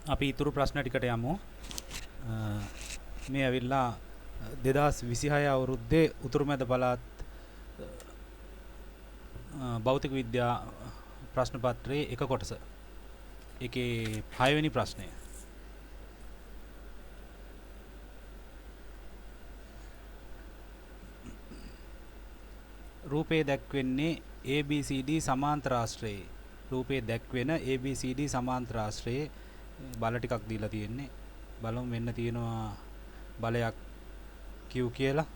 අපි ඉතුරු ප්‍රශ්න ටිකට යමු. මේ ඇවිල්ලා 2026 අවුරුද්දේ උතුරු මැද පළාත් භෞතික විද්‍යා ප්‍රශ්න පත්‍රයේ එක කොටස. ඒකේ 6 වෙනි ප්‍රශ්නය. රූපයේ දැක්වෙන්නේ ABCD සමාන්තරාශ්‍රයේ. රූපයේ දැක්වෙන ABCD සමාන්තරාශ්‍රයේ බල ටිකක් දීලා තියෙන්නේ. බලමු, මෙන්න තියෙනවා බලයක් Q කියලා.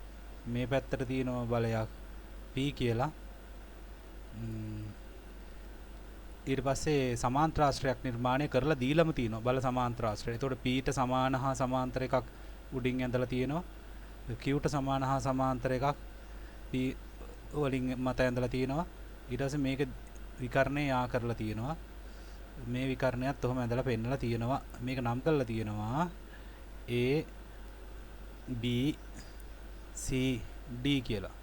මේ පැත්තට තියෙනවා බලයක් P කියලා. ඊට පස්සේ සමාන්තරාශ්‍රයක් නිර්මාණය කරලා දීලම තියෙනවා බල සමාන්තරාශ්‍රය. එතකොට P ට සමාන හා සමාන්තර එකක් උඩින් ඇඳලා තියෙනවා. Q ට සමාන හා සමාන්තර එකක් P වලින් මත ඇඳලා තියෙනවා. ඊට පස්සේ මේක විකර්ණය යා කරලා තියෙනවා. මේ විකර්ණයත් ඔහොම ඇඳලා පෙන්නලා තියෙනවා. මේක නම් කරලා තියෙනවා A B C D කියලා.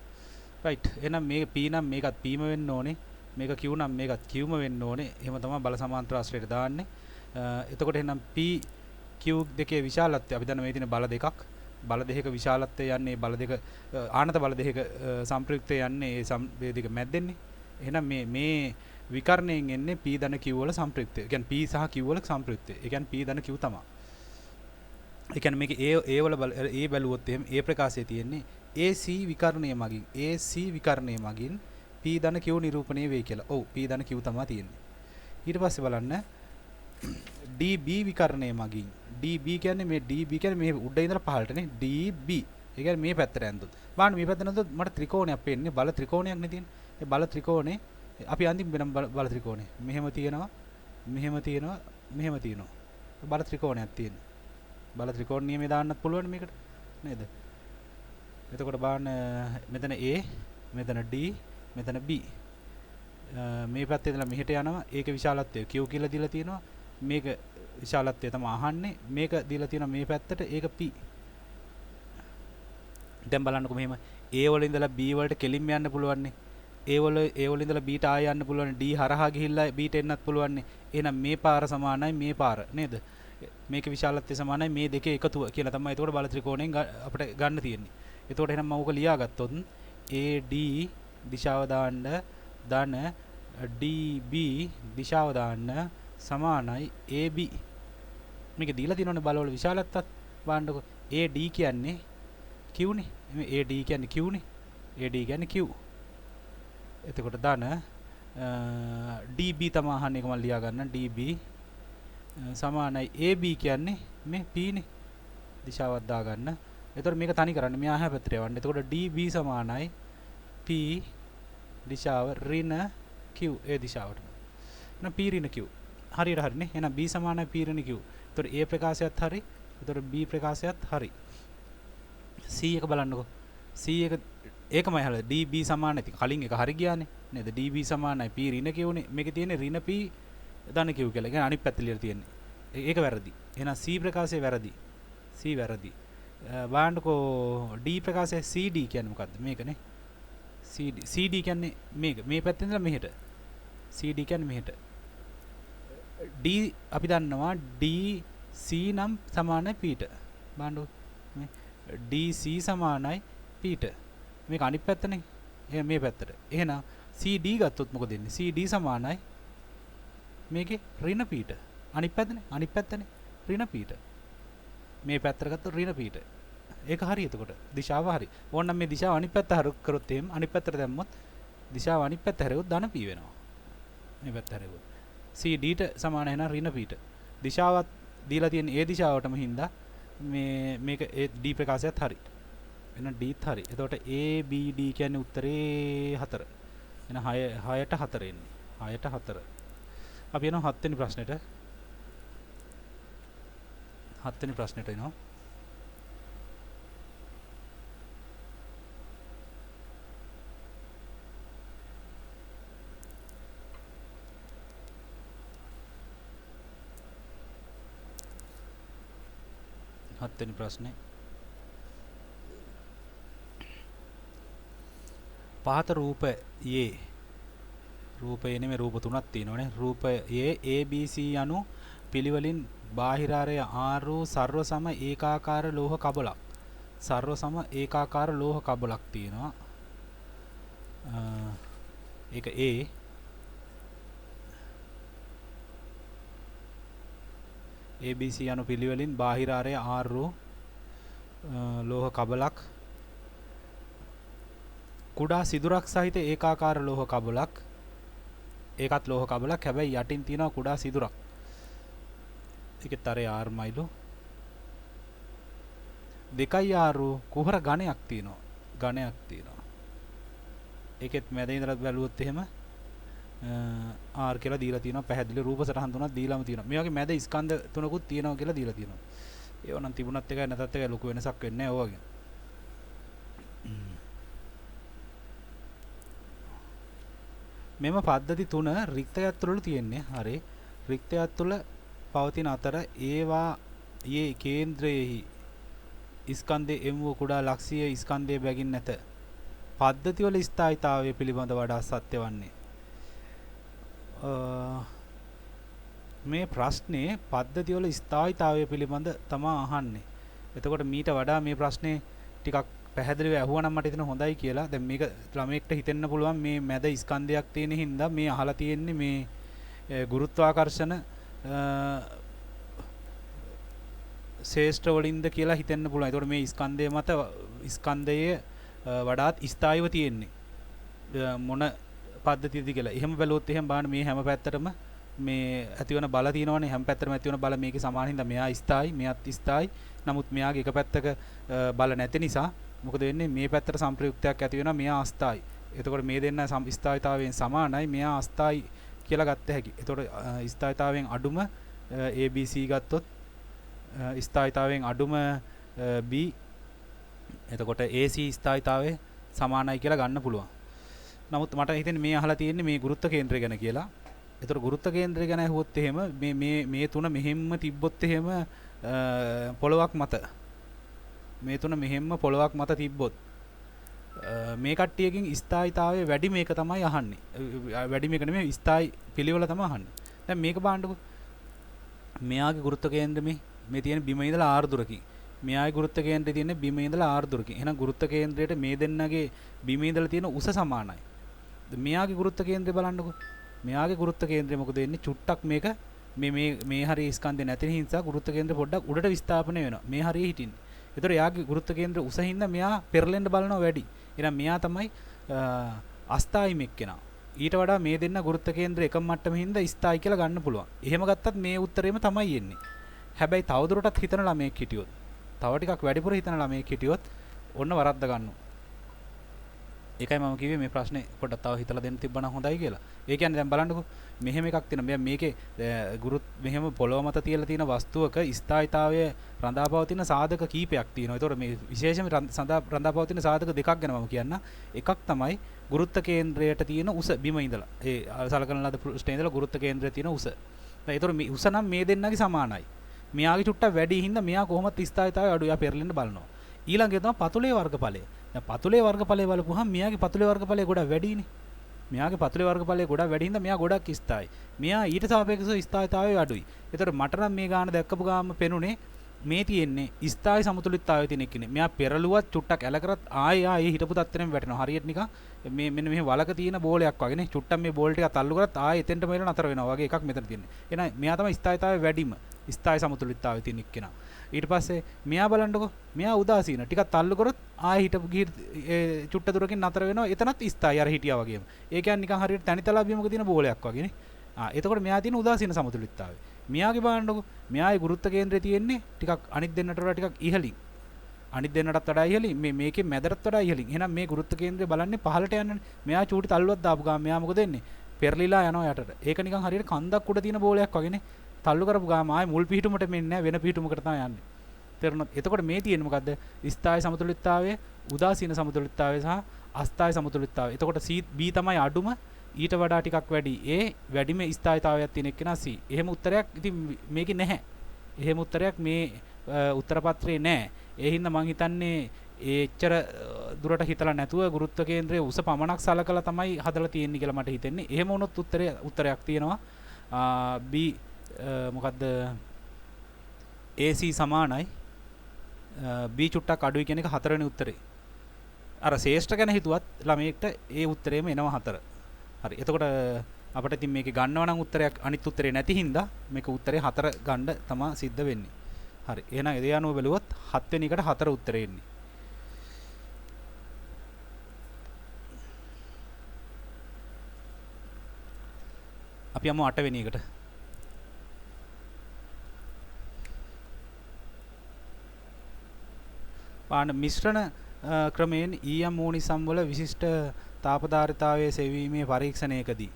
රයිට්. එහෙනම් මේක P නම් මේකත් P ම වෙන්න ඕනේ. මේක Q නම් මේකත් Q ම වෙන්න ඕනේ. එහෙම තමයි බල සමාන්තරාශ්‍රයට දාන්නේ. එතකොට එහෙනම් P Q දෙකේ විශාලත්වය අපි දන්න මේ තියෙන බල දෙකක්. බල දෙකක විශාලත්වය යන්නේ බල දෙක ආනත බල දෙකක සම්ප්‍රයුක්තය යන්නේ ඒ දෙක මැද්දෙන්නේ. එහෙනම් මේ මේ විකර්ණයෙන් එන්නේ P ධන Q වල සම්ප්‍රයුක්තය. ඒ කියන්නේ P සහ Q වල සම්ප්‍රයුක්තය. ඒ කියන්නේ P ධන Q තමයි. ඒ කියන්නේ මේක A A වල A බැලුවොත් එහෙම A ප්‍රකාශය තියෙන්නේ AC විකර්ණය මගින් AC විකර්ණය මගින් P ධන Q නිරූපණය වෙයි කියලා. ඔව් P ධන Q තමයි තියෙන්නේ. ඊට පස්සේ බලන්න DB විකර්ණය මගින් DB කියන්නේ මේ DB කියන්නේ මේ උඩ ඉඳලා පහළට නේ DB. ඒ කියන්නේ මේ පැත්තට ඇන්දොත්. බලන්න මේ පැත්තට ඇන්දොත් මට ත්‍රිකෝණයක් පේන්නේ. බල ත්‍රිකෝණයක් නේ තියෙන්නේ. ඒ බල ත්‍රිකෝණේ අපි අන්තිම වෙනම බල ත්‍රිකෝණේ. මෙහෙම තියෙනවා, මෙහෙම තියෙනවා, මෙහෙම තියෙනවා. බල ත්‍රිකෝණයක් තියෙනවා. බල ත්‍රිකෝණ නියමය දාන්නත් පුළුවන් මේකට නේද? එතකොට බලන්න මෙතන A, මෙතන D, මෙතන B. මේ පැත්තේ ඉඳලා මෙහෙට යනවා. ඒකේ විශාලත්වය Q කියලා දීලා තියෙනවා. මේක විශාලත්වය තමයි අහන්නේ. මේක දීලා තියෙනවා මේ පැත්තට, ඒක P. දැන් බලන්නකෝ මෙහෙම A වල ඉඳලා B වලට කෙලින්ම යන්න පුළුවන් නේ. A වල ඉඳලා B ට ආයෙ යන්න පුළුවන්. D හරහා ගිහිල්ලා B ට එන්නත් පුළුවන් නේ. එහෙනම් මේ පාර සමානයි මේ පාර නේද? මේක විශාලත්වය සමානයි මේ දෙකේ එකතුව කියලා තමයි එතකොට බල ත්‍රිකෝණයෙන් අපිට ගන්න තියෙන්නේ. එතකොට එහෙනම් මම ඕක ලියාගත්තොත් AD දිශාව දාන්න ධන DB දිශාව දාන්න සමානයි AB. මේක දීලා තියෙනවනේ බලවල විශාලත්වයත්. බලන්නකෝ AD කියන්නේ Q නේ. මේ AD කියන්නේ Q නේ. AD කියන්නේ Q. එතකොට ධන DB තමයි අහන්නේ. ඒක මම ලියා ගන්නම්. DB සමානයි AB කියන්නේ මේ P නේ. දිශාවක් දාගන්න. එතකොට මේක තනි කරන්න මෙයා එහා පැත්තට යවන්න. එතකොට DB සමානයි P දිශාව ඍණ Q ඒ දිශාවටම. එහෙනම් P ඍණ Q. හරියට හරිනේ. එහෙනම් B සමානයි P ඍණ Q. එතකොට A ප්‍රකාශයත් හරි. එතකොට B ප්‍රකාශයත් හරි. C එක බලන්නකෝ. C එක ඒකමයි අහලා DB සමානයි. ඉතින් කලින් එක හරි ගියානේ නේද? DB සමානයි P ඍණ Q නේ. මේකේ තියෙන්නේ ඍණ P ධන Q කියලා. ඒ කියන්නේ අනිත් පැත්ත ලියලා තියෙන්නේ. ඒක වැරදි. එහෙනම් C ප්‍රකාශය වැරදි. C වැරදි. බලන්නකෝ D ප්‍රකාශය CD කියන්නේ මොකද්ද? මේකනේ. CD CD කියන්නේ මේක. මේ පැත්තෙන් ඉඳලා මෙහෙට. CD කියන්නේ මෙහෙට. D අපි දන්නවා DC නම් සමානයි P ට. බලන්නකෝ මේ DC සමානයි P ට. මේක අනිත් පැත්තනේ. එහෙනම් මේ පැත්තට. එහෙනම් CD ගත්තොත් මොකද වෙන්නේ? CD සමානයි මේකේ ඍණ P ට. අනිත් පැත්තනේ. අනිත් පැත්තනේ. ඍණ P ට. මේ පැත්තට ගත්තොත් ඍණ P ට. ඒක හරි. එතකොට දිශාව හරි. ඕනනම් මේ දිශාව අනිත් පැත්ත හරු කරොත් එහෙම අනිත් පැත්තට දැම්මොත් දිශාව අනිත් පැත්ත හැරෙවොත් ධන P වෙනවා. මේ පැත්ත හැරෙවොත් CD ට සමාන එහෙනම් ඍණ P ට. දිශාවත් දීලා තියෙන ඒ දිශාවටම හින්දා මේ මේක ඒ D ප්‍රකාශයත් හරි. එහෙනම් D ත් හරි. එතකොට A B D කියන්නේ උත්තරේ 4. එහෙනම් 6 6ට 4 එන්නේ. 6ට 4. අපි එනවා 7 වෙනි ප්‍රශ්නෙට. 7 වෙනි ප්‍රශ්නෙට එනවා. හත්වෙනි ප්‍රශ්නේ. පහත රූපයේ රූපය නෙමෙයි රූප තුනක් තියෙනවනේ. රූපයේ ABC යනු පිළිවෙලින් බාහිර ආරය R වූ සර්ව සම ඒකාකාර ලෝහ කබලක්. සර්ව සම ඒකාකාර ලෝහ කබලක් තියෙනවා. ඒක A. ABC යනු පිළිවෙලින් බාහිර ආරය R වූ ලෝහ කබලක්, කුඩා සිදුරක් සහිත ඒකාකාර ලෝහ කබලක්. ඒකත් ලෝහ කබලක්, හැබැයි යටින් තියෙනවා කුඩා සිදුරක්. ඒකෙත් අර R මයිලු. 2 R වූ කුහර ඝණයක් තියෙනවා. ඝණයක් තියෙනවා. ඒකෙත් මැද ඉඳලා බැලුවොත් එහෙම R කියලා දීලා තියෙනවා. පැහැදිලි රූප සටහන් තුනක් දීලාම තියෙනවා. මේ වගේ මැද ස්කන්ධ තුනකුත් තියෙනවා කියලා දීලා තියෙනවා. ඒව නම් තිබුණත් එකයි නැතත් එකයි, ලොකු වෙනසක් වෙන්නේ නැහැ ඔය වගේ. මෙම පද්ධති තුන රික්තයක් තුළලු තියෙන්නේ. හරි. රික්තයක් තුළ පවතින අතර ඒවා යේ කේන්ද්‍රයෙහි ස්කන්ධයේ m වූ කුඩා ලක්ෂීය ස්කන්ධය බැගින් නැත. පද්ධතිවල ස්ථායීතාවය පිළිබඳ වඩා සත්‍ය වන්නේ. මේ ප්‍රශ්නේ පද්ධතිවල ස්ථායීතාවය පිළිබඳ තමා අහන්නේ. එතකොට මීට වඩා මේ ප්‍රශ්නේ ටිකක් පැහැදිලිව ඇහුවා නම් මට හිතෙන හොඳයි කියලා. දැන් මේක ළමයෙක්ට හිතෙන්න පුළුවන් මේ මැද ස්කන්ධයක් තියෙන හින්දා මේ අහලා තියෙන්නේ මේ ගුරුත්වාකර්ෂණ ශේෂ්ත්‍ර වලින්ද කියලා හිතෙන්න පුළුවන්. එතකොට මේ ස්කන්ධය මත ස්කන්ධයේ වඩාත් ස්ථායීව තියෙන්නේ මොන පද්ධතියද කියලා. එහෙම බැලුවොත් එහෙම බලන්න මේ හැම පැත්තටම මේ ඇතිවන බල තියෙනවනේ. හැම පැත්තටම ඇතිවන බල මේකේ සමාන හින්දා මෙයා ස්ථායි, මෙයාත් ස්ථායි. නමුත් මෙයාගේ එක පැත්තක බල නැති නිසා මොකද වෙන්නේ? මේ පැත්තට සංප්‍රයුක්තයක් ඇති වෙනවා, මෙයා අස්ථායි. එතකොට මේ දෙන්න ස්ථායීතාවයෙන් සමානයි, මෙයා අස්ථායි කියලා ගත්ත හැකි. එතකොට ස්ථායීතාවයෙන් අඩුම ABC ගත්තොත් ස්ථායීතාවයෙන් අඩුම B, එතකොට AC ස්ථායීතාවය සමානයි කියලා ගන්න පුළුවන්. නමුත් මට හිතෙන්නේ මේ අහලා තියෙන්නේ මේ ගුරුත්ව කේන්ද්‍රය ගැන කියලා. එතකොට ගුරුත්ව කේන්ද්‍රය ගැන ඇහුවොත් එහෙම මේ මේ මේ තුන මෙහෙම්ම තිබ්බොත් එහෙම පොළොවක් මත, මේ තුන මෙහෙම්ම පොළොවක් මත තිබ්බොත් මේ කට්ටියකින් ස්ථායීතාවය වැඩි මේක තමයි අහන්නේ. වැඩි මේක නෙමෙයි, ස්ථායි පිළිවෙල තමයි අහන්නේ. දැන් මේක බලන්නකෝ. මෙයාගේ ගුරුත්ව කේන්ද්‍රය මේ තියෙන බිම ඉඳලා R දුරකින්. මෙයාගේ ගුරුත්ව කේන්ද්‍රය තියෙන්නේ බිම ඉඳලා R දුරකින්. එහෙනම් ගුරුත්ව කේන්ද්‍රයට මේ දෙන්නගේ බිම ඉඳලා තියෙන උස සමානයි. මෙයාගේ ගුරුත්ව කේන්ද්‍රය බලන්නකෝ. මෙයාගේ ගුරුත්ව කේන්ද්‍රය මොකද වෙන්නේ? චුට්ටක් මේක මේ මේ මේ හරිය ස්කන්ධය නැති නිසා ගුරුත්ව කේන්ද්‍රය පොඩ්ඩක් උඩට විස්ථාපනය වෙනවා. මේ හරිය හිටින්නේ. ඒතර එයාගේ ගුරුත්ව කේන්ද්‍ර උස හින්දා මෙයා පෙරලෙන්න බලනවා වැඩි. එහෙනම් මෙයා තමයි අස්ථායිම එක්කෙනා. ඊට වඩා මේ දෙන්න ගුරුත්ව කේන්ද්‍ර එකම මට්ටමේ හින්දා ස්ථායි කියලා ගන්න පුළුවන්. එහෙම ගත්තත් මේ උත්තරේම තමයි එන්නේ. හැබැයි තවදුරටත් හිතන ළමයෙක් හිටියොත්, තව ටිකක් වැඩිපුර හිතන ළමයෙක් හිටියොත් ඔන්න වරද්ද ගන්නවා. ඒකයි මම කිව්වේ මේ ප්‍රශ්නේ පොඩ්ඩක් තව හිතලා දෙන්න තිබ්බනම් හොඳයි කියලා. ඒ කියන්නේ දැන් බලන්නකෝ මෙහෙම එකක් තියෙනවා. මෙයා මේකේ මෙහෙම පොළොව මත තියලා තියෙන වස්තුවක ස්ථායීතාවය රඳාපවතින සාධක කීපයක් තියෙනවා. ඒතකොට මේ විශේෂයෙන්ම රඳාපවතින සාධක දෙකක් ගැන මම කියන්න. එකක් තමයි ගුරුත්ව කේන්ද්‍රයට තියෙන උස බිම ඉඳලා. ඒ සලකන ලද පෘෂ්ඨයේ ඉඳලා ගුරුත්ව කේන්ද්‍රයේ තියෙන උස. දැන් ඒතකොට මේ උස නම් මේ දෙන්නගේ සමානයි. මෙයාගේ චුට්ටක් වැඩි හින්දා මෙයා කොහොමත් ස්ථායීතාවය අඩු. එයා පෙරලෙන්න බලනවා. ඊළඟ එක තමයි පතුලේ වර්ගඵලය. දැන් පතුලේ වර්ගඵලය බලපුවහම මෙයාගේ පතුලේ වර්ගඵලය ගොඩක් වැඩිනේ. මෙයාගේ පතුලේ වර්ගඵලය ගොඩක් වැඩි හින්දා මෙයා ගොඩක් ස්ථායි. මෙයා ඊට සාපේක්ෂව ස්ථායීතාවය අඩුයි. ඒතකොට මට නම් මේ ගාන දැක්කපු ගාම පෙනුනේ මේ තියෙන්නේ ස්ථායි සමතුලිතතාවය තියෙන එකනේ. මෙයා පෙරළුවත් චුට්ටක් ඇල කරත් ආයේ ආයේ හිටපු තත්ත්වෙම වැටෙනවා. හරියට නිකන් මේ මෙන්න මෙහෙ වලක තියෙන බෝලයක් වගේ නේ. චුට්ටක් මේ බෝල් ටික තල්ලු කරත් ආයේ එතෙන්ටම වෙලා නතර වෙනවා වගේ එකක් මෙතන තියෙන්නේ. එහෙනම් මෙයා තමයි ස්ථායීතාවය වැඩිම ස්ථායි සමතුලිතතාවය තියෙන එක්කෙනා. ඊට පස්සේ මෙයා බලන්නකෝ, මෙයා උදාසීන. ටිකක් තල්ලු කරොත් ආයේ හිටපු ගිහින් ඒ චුට්ට දුරකින් නතර වෙනවා. එතනත් ස්ථායි අර හිටියා වගේම. ඒ කියන්නේ නිකන් හරියට තනිතලා බිමක තියෙන බෝලයක් වගේ නේ. එතකොට මෙයා තියෙන උදාසීන සමතුලිතතාවය. මෙයාගේ බලන්නකෝ, මෙයාගේ ගුරුත්ව කේන්ද්‍රය තියෙන්නේ ටිකක් අනිත් දෙන්නට වඩා ටිකක් ඉහළින්. අනිත් දෙන්නටත් වඩා ඉහළින්, මේ මේකේ මැදටත් වඩා ඉහළින්. එහෙනම් මේ ගුරුත්ව කේන්ද්‍රය බලන්නේ පහළට යන්නනේ. මෙයා චූටි තල්ලුවක් දාපු ගාම මෙයා මොකද වෙන්නේ? පෙරලිලා යනවා යටට. ඒක නිකන් හරියට කන්දක් උඩ තියෙන බෝලයක් වගේනේ. තල්ලු කරපු ගාම ආයේ මුල් පිහිටුමට මෙන්නේ නැහැ, වෙන පිහිටුමකට තමයි යන්නේ. තේරුණාද? එතකොට මේ තියෙන්නේ මොකද්ද? ස්ථායි සමතුලිතතාවය, උදාසීන සමතුලිතතාවය සහ අස්ථායි සමතුලිතතාවය. එතකොට C B තමයි අඩුම, ඊට වඩා ටිකක් වැඩි A, වැඩිම ස්ථායීතාවයක් තියෙන එක්කෙනා C. එහෙම උත්තරයක් ඉතින් මේකේ නැහැ. එහෙම උත්තරයක් මේ උත්තර පත්‍රයේ නැහැ. ඒ හින්දා මං හිතන්නේ එච්චර දුරට හිතලා නැතුව ගුරුත්ව කේන්ද්‍රයේ උස පමණක් සලකලා තමයි හදලා තියෙන්නේ කියලා මට හිතෙන්නේ. එහෙම වුණොත් උත්තරයක් තියෙනවා. B මොකද්ද? AC සමානයි B චුට්ටක් අඩුයි කියන එක හතරවෙනි උත්තරේ. අර ශ්‍රේෂ්ඨ ගැන හිතුවත් ළමයෙක්ට ඒ උත්තරේම එනවා 4. හරි. එතකොට අපිට ඉතින් මේකේ ගන්නවා නම් උත්තරයක් අනිත් උත්තරේ නැති හින්දා මේක උත්තරේ 4 ගන්න තමා සිද්ධ වෙන්නේ. හරි. එහෙනම් ඒ අනුව බැලුවොත් 7 වෙනි එකට 4 උත්තරේ එන්නේ. අපි යමු 8 වෙනි එකට. පාන මිශ්‍රණ ක්‍රමයෙන් ඊයම් මූනිසම් වල විශිෂ්ට තාපධාරිතාවයේ සෙවීමේ පරීක්ෂණයකදී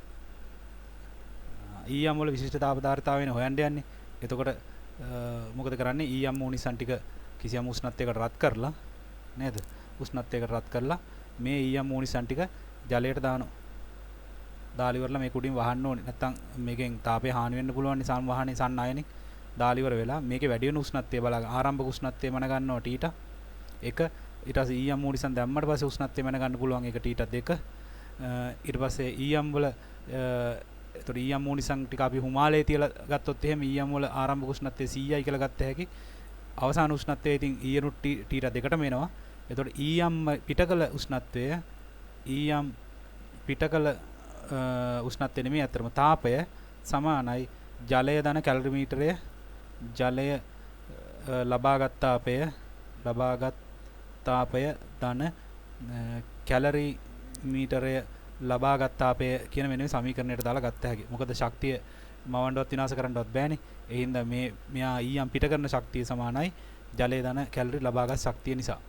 ඊයම් වල විශිෂ්ට තාපධාරිතාවයන හොයන්න යන්නේ. එතකොට මොකද කරන්නේ? ඊයම් මූනිසම් ටික කිසියම් උෂ්ණත්වයකට රත් කරලා නේද? උෂ්ණත්වයකට රත් කරලා මේ ඊයම් මූනිසම් ටික ජලයට දානවා. දාලා ඉවරලා මේක උඩින් වහන්න ඕනේ. නැත්තම් මේකෙන් තාපය හානි වෙන්න පුළුවන් නේ සංවහනේ සන්නයනේ. දාලා ඉවර වෙලා මේකේ වැඩි වෙන උෂ්ණත්වය බලා ආරම්භක උෂ්ණත්වය මන ගන්නවා ටීටා 1. ඊට පස්සේ ඊයම් මූනිසම් දැම්මට පස්සේ උෂ්ණත්වය මන ගන්න පුළුවන් ඒක ටීටා 2. ඊට පස්සේ ඊයම් වල එතකොට ඊයම් මූනිසම් ටික අපි හිමාලයේ තියලා ගත්තොත් එහෙම ඊයම් වල ආරම්භක උෂ්ණත්වය 100යි කියලා ගත්ත හැකි. අවසාන උෂ්ණත්වය ඉතින් ඊයනුත් ටීටා දෙකටම එනවා. එතකොට ඊයම් පිටකල උෂ්ණත්වය ඊයම් පිටකල උෂ්ණත්වය නෙමෙයි අතරම තාපය සමානයි ජලය ධන කැලරිමීටරය ජලය ලබාගත් තාපය ලබාගත් තාපය ධන කැලරි මීටරය ලබාගත් තාපය කියන මෙන්න මේ සමීකරණයට දාලා ගත්ත හැකි. මොකද ශක්තිය මවන්නවත් විනාශ කරන්නවත් බෑනේ. ඒ හින්දා මේ මෙයා ඊයම් පිට කරන ශක්තිය සමානයි ජලය ධන කැලරි ලබාගත් ශක්තිය නිසා.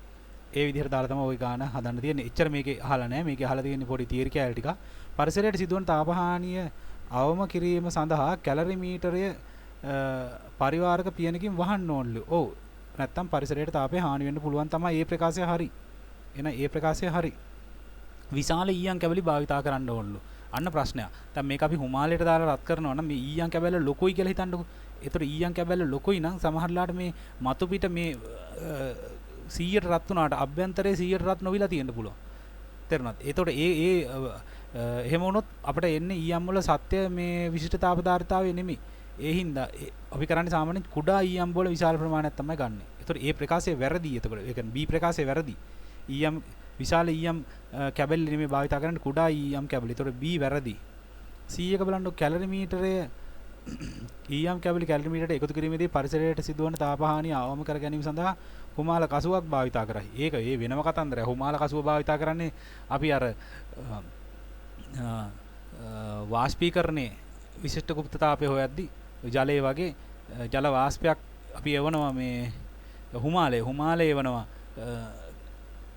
ඒ විදිහට දාලා තමයි ওই ගාන හදන්න තියෙන්නේ. එච්චර මේකේ අහලා නැහැ. මේකේ අහලා තියෙන්නේ පොඩි තියරි කෑලි ටිකක්. පරිසරයට සිදුවන තාපහානිය අවම කිරීම සඳහා කැලරි මීටරය පරිවාරක පියනකින් වහන්න ඕනලු. ඔව්. නැත්තම් පරිසරයට තාපය හානි වෙන්න පුළුවන් තමයි. ඒ ප්‍රකාශය හරි. එහෙනම් ඒ ප්‍රකාශය හරි. විශාල ඊයම් කැබලි භාවිතා කරන්න ඕනලු. අන්න ප්‍රශ්නයක්. දැන් මේක අපි හිමාලයට දාලා රත් කරනවා නම් මේ ඊයම් කැබැල්ල ලොකුයි කියලා හිතන්නකෝ. ඒතර ඊයම් කැබැල්ල ලොකුයි නම් සමහරලාට මේ මතු පිට මේ 100ට රත් වුණාට අභ්‍යන්තරයේ 100ට රත් නොවිලා තියෙන්න පුළුවන්. තේරුණාද? ඒතකොට ඒ ඒ එහෙම වුණොත් අපිට එන්නේ ඊයම් වල සත්‍ය මේ විශිෂ්ට තාපධාරිතාවය නෙමෙයි. ඒ හින්දා අපි කරන්නේ සාමාන්‍යයෙන් කුඩා ඊයම් වල විශාල ප්‍රමාණයක් තමයි ගන්නෙ. ඒතකොට ඒ ප්‍රකාශය වැරදි. එතකොට ඒ කියන්නේ බී ප්‍රකාශය වැරදි. ඊයම් විශාල ඊයම් කැබලි නෙමෙයි භාවිතා කරන්නේ කුඩා ඊයම් කැබලි. ඒතකොට බී වැරදි. C එක බලන්නකො කැලරි මීටරය ඊයම් කැබලි කැලරි මීටරයට එකතු කිරීමේදී පරිසරයට සිදුවන තාපහානිය අවම කර ගැනීම සඳහා හුමාල කසුවක් භාවිතා කරයි. ඒක ඒ වෙනම කතන්දරයක්. හුමාල කසුව භාවිතා කරන්නේ අපි අර වාෂ්පීකරණයේ විශිෂ්ට ගුප්ත තාපය හොයද්දි ජලයේ වගේ ජල වාෂ්පයක් අපි එවනවා මේ හිමාලයේ එවනවා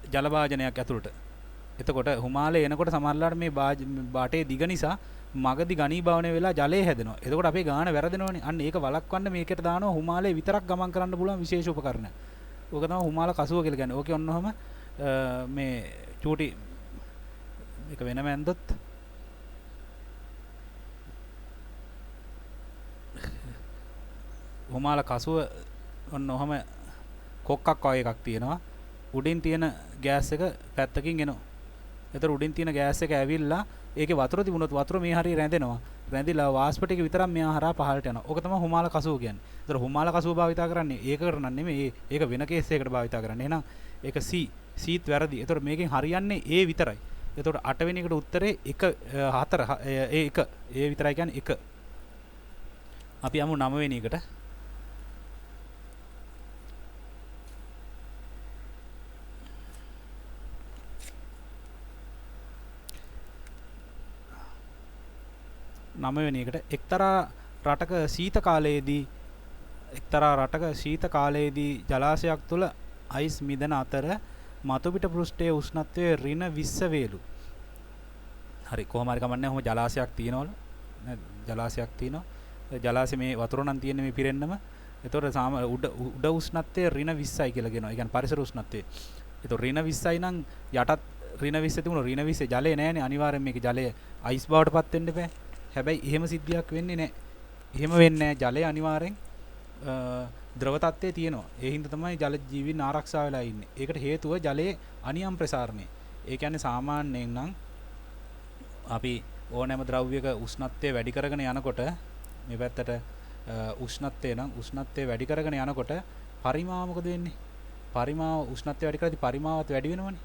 ජල භාජනයක් ඇතුළට. එතකොට හිමාලයේ එනකොට සමහරලාට මේ බාටේ දිග නිසා මගදී ඝනීභවනය වෙලා ජලය හැදෙනවා. එතකොට අපේ ගාන වැරදෙනවනේ. අන්න ඒක වළක්වන්න මේකට දානවා හිමාලයේ විතරක් ගමන් කරන්න පුළුවන් විශේෂ උපකරණයක්. ඕක තමයි හිමාල කසුව කියලා කියන්නේ. ඕකේ ඔන්න ඔහම මේ චූටි මේක වෙනම ඇන්දොත් හිමාල කසුව ඔන්න ඔහම කොක්කක් වගේ එකක් තියෙනවා. උඩින් තියෙන ගෑස් එක පැත්තකින් එනවා. එතකොට උඩින් තියෙන ගෑස් එක ඇවිල්ලා ඒකේ වතුර තිබුණොත් වතුර මේ හරිය රැඳෙනවා. රැඳිලා වාෂ්ප ටික විතරක් මෙහා හරහා පහළට යනවා. ඕක තමයි හිමාල කසුව කියන්නේ. එතකොට හිමාල කසුව භාවිතා කරන්නේ ඒකට නම් නෙමෙයි. ඒක වෙන කේස් එකකට භාවිතා කරන්නේ. එහෙනම් ඒක C Cත් වැරදි. එතකොට මේකෙන් හරියන්නේ A විතරයි. එතකොට 8 වෙනි එකට උත්තරේ 1 4 ඒ 1 ඒ විතරයි කියන්නේ 1. අපි යමු 9 වෙනි එකට. නවවෙනි එකට එක්තරා රටක ශීත කාලයේදී එක්තරා රටක ශීත කාලයේදී ජලාශයක් තුළ අයිස් මිදෙන අතර මතුපිට පෘෂ්ඨයේ උෂ්ණත්වය ඍණ 20 වේලු. හරි කොහොම හරි කමන්නේ ඔහොම ජලාශයක් තියෙනවලු නේද? ජලාශයක් තියෙනවා. ජලාශයේ මේ වතුර නම් තියෙන්නේ මේ පිරෙන්නම. එතකොට සාම උඩ උඩ උෂ්ණත්වය ඍණ 20යි කියලා කියනවා. ඒ කියන්නේ පරිසර උෂ්ණත්වය. එතකොට ඍණ 20යි නම් යටත් ඍණ 20 තිබුණා. ඍණ 20 ජලය නෑනේ. අනිවාර්යෙන් මේක ජලය අයිස් බවට පත් වෙන්න බෑ. හැබැයි එහෙම සිද්ධියක් වෙන්නේ නැහැ. එහෙම වෙන්නේ නැහැ. ජලය අනිවාර්යෙන් ද්‍රව තත්ත්වයේ තියෙනවා. ඒ හින්දා තමයි ජල ජීවීන් ආරක්ෂා වෙලා ඉන්නේ. ඒකට හේතුව ජලයේ අනියම් ප්‍රසාරණය. ඒ කියන්නේ සාමාන්‍යයෙන් නම් අපි ඕනෑම ද්‍රව්‍යයක උෂ්ණත්වය වැඩි කරගෙන යනකොට මේ පැත්තට උෂ්ණත්වය නම් උෂ්ණත්වය වැඩි කරගෙන යනකොට පරිමාව මොකද වෙන්නේ? පරිමාව උෂ්ණත්වය වැඩි කරද්දී පරිමාවත් වැඩි වෙනවනේ.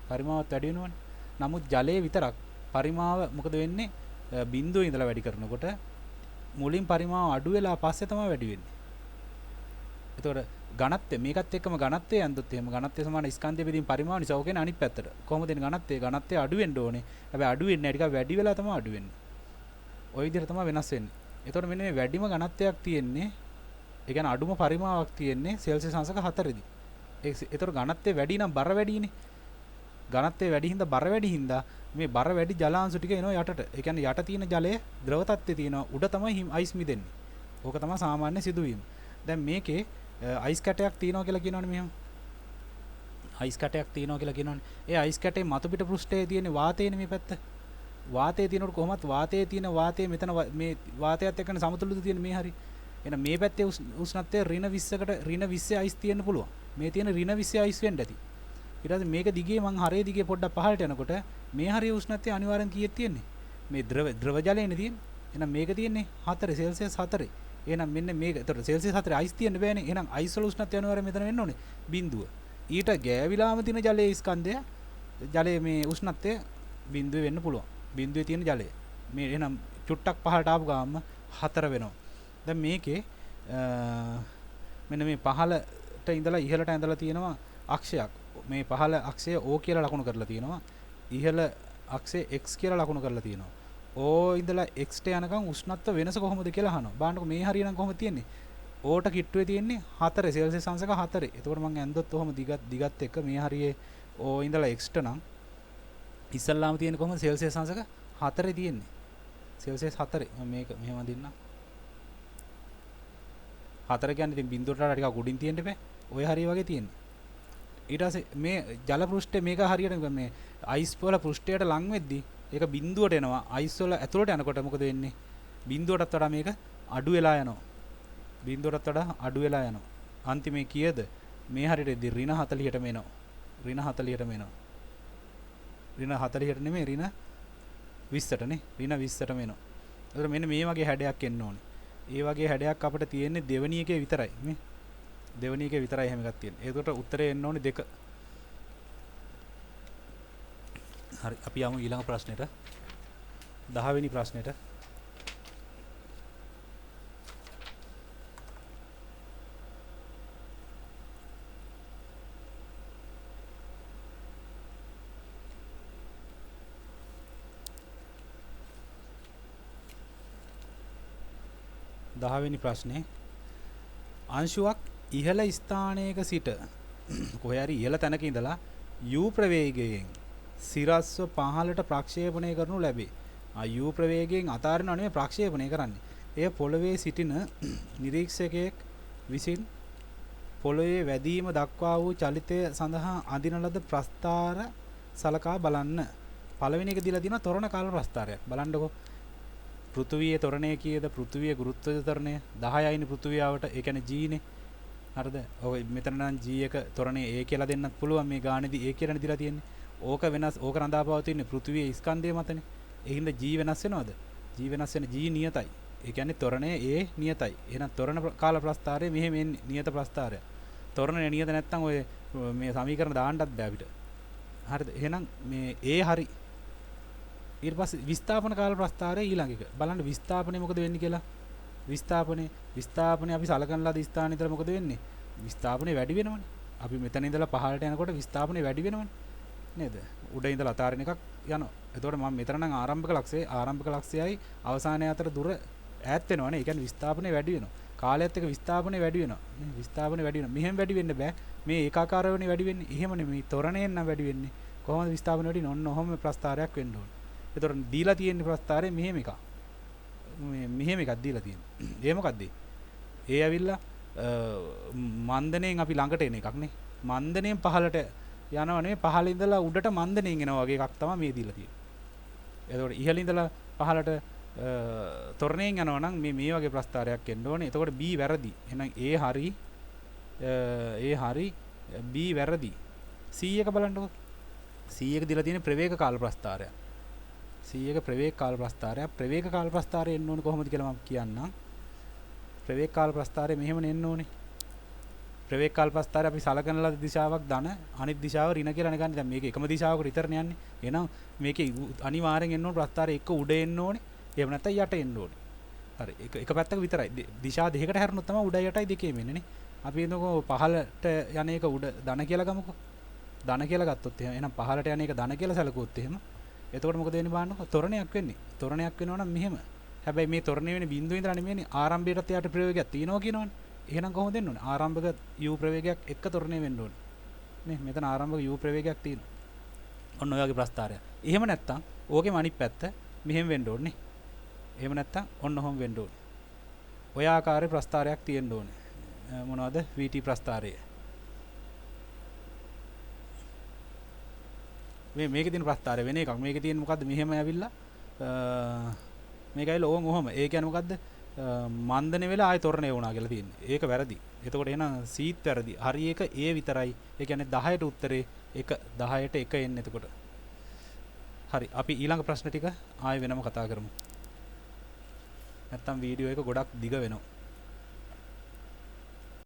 පරිමාවත් වැඩි වෙනවනේ. නමුත් ජලයේ විතරක් පරිමාව මොකද වෙන්නේ? බිඳුවේ ඉඳලා වැඩි කරනකොට මුලින් පරිමාව අඩු වෙලා පස්සේ තමයි වැඩි වෙන්නේ. එතකොට ඝනත්වය මේකත් එක්කම ඝනත්වය ඇන්දොත් එහෙම ඝනත්වය සමාන ස්කන්ධය බෙදීම පරිමාව නිසා ඕක එන්නේ අනිත් පැත්තට. කොහොමද එන්නේ ඝනත්වය? ඝනත්වය අඩු වෙන්න ඕනේ. හැබැයි අඩු වෙන්නේ නැහැ. ටිකක් වැඩි වෙලා තමයි අඩු වෙන්නේ. ඔය විදිහට තමයි වෙනස් වෙන්නේ. එතකොට මෙන්න මේ වැඩිම ඝනත්වයක් තියෙන්නේ, ඒ කියන්නේ අඩුම පරිමාවක් තියෙන්නේ සෙල්සියස් අංශක 4 දී. එතකොට ඝනත්වය වැඩි නම් බර වැඩිනේ. ඝනත්වය වැඩි හින්දා බර වැඩි හින්දා මේ බර වැඩි ජලාංශ ටික එනවා යටට. ඒ කියන්නේ යට තියෙන ජලය ද්‍රව තත්ත්වයේ තියෙනවා. උඩ තමයි අයිස් මිදෙන්නේ. ඕක තමයි සාමාන්‍ය සිදුවීම. දැන් මේකේ අයිස් කැටයක් තියෙනවා කියලා කියනවනේ මෙහෙම. අයිස් කැටයක් තියෙනවා කියලා කියනවනේ. ඒ අයිස් කැටේ මතු පිට පෘෂ්ඨයේ තියෙන වාතයනේ මේ පැත්ත. වාතයේ තියෙනකොට කොහොමත් වාතයේ තියෙන වාතය මෙතන මේ වාතයත් එක්කනේ සමතුලිත තියෙන මේ හරි. එහෙනම් මේ පැත්තේ උෂ්ණත්වය ඍණ 20කට ඍණ 20 අයිස් තියෙන්න පුළුවන්. මේ තියෙන ඍණ 20 අයිස් වෙන්න ඇති. ඊට පස්සේ මේක දිගේ මං හරේ දිගේ පොඩ්ඩක් පහළට යනකොට මේ හරිය උෂ්ණත්වය අනිවාර්යෙන් කීයක් තියෙන්නේ? මේ ද්‍රව ජලයනේ තියෙන්නේ. එහෙනම් මේක තියෙන්නේ 4 සෙල්සියස් 4. එහෙනම් මෙන්න මේක. එතකොට සෙල්සියස් 4 අයිස් තියෙන්න බෑනේ. එහෙනම් අයිස් වල උෂ්ණත්වය අනිවාර්යෙන් මෙතන වෙන්න ඕනේ බිඳුව. ඊට ගෑවිලාම තියෙන ජලයේ ස්කන්ධය ජලයේ මේ උෂ්ණත්වය බිඳුවේ වෙන්න පුළුවන්. බිඳුවේ තියෙන ජලය. මේ එහෙනම් චුට්ටක් පහළට ආපු ගාම 4 වෙනවා. දැන් මේකේ මෙන්න මේ පහළට ඉඳලා ඉහළට ඇඳලා තියෙනවා අක්ෂයක්. මේ පහළ අක්ෂය O කියලා ලකුණු කරලා තියෙනවා. ඉහළ අක්ෂය X කියලා ලකුණු කරලා තියෙනවා. O ඉඳලා X ට යනකම් උෂ්ණත්ව වෙනස කොහොමද කියලා අහනවා. බලන්නකො මේ හරිය නම් කොහොමද තියෙන්නේ? O ට කිට්ටුවේ තියෙන්නේ 4 සෙල්සියස් අංශක 4. එතකොට මං ඇඳොත් ඔහොම දිගත් එක්ක මේ හරියේ O ඉඳලා X ට නම් ඉස්සල්ලාම තියෙන්නේ කොහොමද? සෙල්සියස් අංශක 4 තියෙන්නේ. සෙල්සියස් 4. මම මේක මෙහෙම අඳින්නම්. 4 කියන්නේ ඉතින් බිඳුවට වඩා ටිකක් උඩින් තියෙන්න එපා. ඔය හරිය වගේ තියෙන්නේ. ඊට පස්සේ මේ ජල පෘෂ්ඨය මේක හරියට මේ අයිස් වල පෘෂ්ඨයට ලං වෙද්දි ඒක බිඳුවට එනවා. අයිස් වල ඇතුළට යනකොට මොකද වෙන්නේ? බිඳුවටත් වඩා මේක අඩු වෙලා යනවා. බිඳුවටත් වඩා අඩු වෙලා යනවා. අන්තිමේ කීයද? මේ හරියට එද්දි ඍණ 40ටම එනවා. ඍණ 40ටම එනවා. ඍණ 40ට නෙමෙයි ඍණ 20ට නේ. ඍණ 20ටම එනවා. ඒතර මෙන්න මේ වගේ හැඩයක් එන්න ඕනේ. ඒ වගේ හැඩයක් අපිට තියෙන්නේ දෙවෙනි එකේ විතරයි. මේ දෙවෙනි එකේ විතරයි එහෙම එකක් තියෙන්නේ. ඒකට උත්තරේ එන්න ඕනේ 2. හරි, අපි යමු ඊළඟ ප්‍රශ්නෙට. 10 වෙනි ප්‍රශ්නෙට. දහවෙනි ප්‍රශ්නේ අංශුවක් ඉහළ ස්ථානයක සිට කොහේ හරි ඉහළ තැනක ඉඳලා U ප්‍රවේගයෙන් සිරස්ව පහළට ප්‍රක්ෂේපණය කරනු ලැබේ. U ප්‍රවේගයෙන් අතාරිනව නෙමෙයි ප්‍රක්ෂේපණය කරන්නේ. එය පොළවේ සිටින නිරීක්ෂකයෙක් විසින් පොළවේ වැදීම දක්වා වූ චලිතය සඳහා අඳින ලද ප්‍රස්ථාර සලකා බලන්න. පළවෙනි එක දීලා තියෙනවා තොරණ කාල ප්‍රස්ථාරයක්. බලන්නකෝ. පෘථුවියේ තොරණය කීයද? පෘථුවියේ ගුරුත්වද තොරණය 10යිනේ පෘථුවියාවට. ඒ කියන්නේ G නේ. හරිද? ඔය මෙතන නම් G එක තොරණය A කියලා දෙන්නත් පුළුවන්. මේ ගානේදී A කියලානේ දීලා තියෙන්නේ. ඕක වෙනස්, ඕක රඳා පවතින්නේ පෘථුවියේ ස්කන්ධය මතනේ. ඒ හින්දා G වෙනස් වෙනවද? G වෙනස් වෙන G නියතයි. ඒ කියන්නේ තොරණය A නියතයි. එහෙනම් තොරණ කාල ප්‍රස්ථාරය මෙහෙම එන්නේ නියත ප්‍රස්ථාරය. තොරණය නියත නැත්නම් ඔය මේ සමීකරණ දාන්නත් බෑ අපිට. හරිද? එහෙනම් මේ A හරි. ඊට පස්සේ විස්ථාපන කාල ප්‍රස්ථාරය ඊළඟ එක. බලන්න විස්ථාපනය මොකද වෙන්නේ කියලා. විස්ථාපනය අපි සලකන ලද ස්ථානයේ ඉඳලා මොකද වෙන්නේ? විස්ථාපනය වැඩි වෙනවනේ. අපි මෙතන ඉඳලා පහළට යනකොට විස්ථාපනය වැඩි වෙනවනේ. නේද? උඩ ඉඳලා අතාරින එකක් යනවා. එතකොට මම මෙතන නම් ආරම්භක ලක්ෂයයි අවසානය අතර දුර ඈත් වෙනවනේ. ඒ කියන්නේ විස්ථාපනය වැඩි වෙනවා. කාලයත් එක්ක විස්ථාපනය වැඩි වෙනවා. නේ විස්ථාපනය වැඩි වෙනවා. මෙහෙම වැඩි වෙන්න බෑ. මේ ඒකාකාර වෙන්නේ වැඩි වෙන්නේ. එහෙම නෙමෙයි. තොරණයෙන් නම් වැඩි වෙන්නේ. කොහොමද විස්ථාපනය වැඩි වෙන්නේ? ඔන්න ඔහොම ප්‍රස්ථාරයක් වෙන්න ඕනේ. එතකොට දීලා තියෙන ප්‍රස්ථාරය මෙහෙම එකක්. මේ මෙහෙම එකක් දීලා තියෙන්නේ. ඒ මොකද්ද? ඒ ඇවිල්ලා මන්දනයෙන් අපි ළඟට එන එකක් නේ. මන්දනයෙන් පහළට යනව නෙමෙයි, පහළ ඉඳලා උඩට මන්දනයෙන් එනවා වගේ එකක් තමයි මේ දීලා තියෙන්නේ. එතකොට ඉහළ ඉඳලා පහළට තොරණයෙන් යනවා නම් මේ වගේ ප්‍රස්ථාරයක් එන්න ඕනේ. එතකොට B වැරදි. එහෙනම් A හරි, A හරි, B වැරදි. C එක බලන්නකෝ. C එක දීලා තියෙන ප්‍රවේග කාල ප්‍රස්ථාරය. C එක ප්‍රවේග කාල ප්‍රස්ථාරයක්. ප්‍රවේග කාල ප්‍රස්ථාරය එන්න ඕනේ කොහොමද කියලා මම කියන්නම්. ප්‍රවේග කාල ප්‍රස්ථාරය මෙහෙමනේ එන්න ඕනේ. ප්‍රවේග කාල ප්‍රස්ථාරය අපි සලකන ලද දිශාවක් ධන, අනිත් දිශාව ඍණ කියලා නේ ගන්න. දැන් මේක එකම දිශාවකට විතරනේ යන්නේ. එහෙනම් මේකේ අනිවාර්යෙන් එන්න ඕන ප්‍රස්ථාරය එක්ක උඩ එන්න ඕනේ. එහෙම නැත්නම් යට එන්න ඕනේ. හරි. එක එක පැත්තක විතරයි. දිශා දෙකකට හැරුණොත් තමයි උඩ යටයි දෙකේම එන්නේ නේ. අපි හිතමුකෝ පහළට යන එක උඩ ධන කියලා ගමුකෝ. ධන කියලා ගත්තොත් එහෙම, එහෙනම් පහළට යන එක ධන කියලා සැලකුවොත් එහෙම, එතකොට මොකද වෙන්නේ බලන්නකෝ. තොරණයක් වෙන්නේ. තොරණයක් වෙනවා නම් මෙහෙම. හැබැයි මේ තොරණය වෙන්නේ බිඳුවේ ඉඳලා නෙමෙයිනේ. ආරම්භයටත් යට ප්‍රවේගයක් තියෙනවා කියනවනේ. එහෙනම් කොහොමද එන්න ඕනේ? ආරම්භක u ප්‍රවේගයක් එක්ක තොරණය වෙන්න ඕනේ. නේ මෙතන ආරම්භක u ප්‍රවේගයක් තියෙනවා. ඔන්න ඔය වගේ ප්‍රස්ථාරයක්. එහෙම නැත්තම් ඕකෙම අනිත් පැත්ත මෙහෙම වෙන්න ඕනේ. එහෙම නැත්තම් ඔන්න ඔහොම වෙන්න ඕනේ. ඔය ආකාරයේ ප්‍රස්ථාරයක් තියෙන්න ඕනේ. මොනවද? VT ප්‍රස්ථාරය. මේ මේකේ තියෙන ප්‍රස්ථාරය වෙන එකක්. මේකේ තියෙන මොකද්ද? මෙහෙම ඇවිල්ලා මේක ඇවිල්ලා ඕන් ඔහොම. ඒ කියන්නේ මොකද්ද? මන්දනේ වෙලා ආයෙ තොරණේ වුණා කියලා තියෙන්නේ. ඒක වැරදි. එතකොට එහෙනම් සීත් වැරදි. හරි එක ඒ විතරයි. ඒ කියන්නේ 10ට උත්තරේ 1, 10ට 1 එන්නේ එතකොට. හරි. අපි ඊළඟ ප්‍රශ්න ටික ආයෙ වෙනම කතා කරමු. නැත්තම් වීඩියෝ එක ගොඩක් දිග වෙනවා.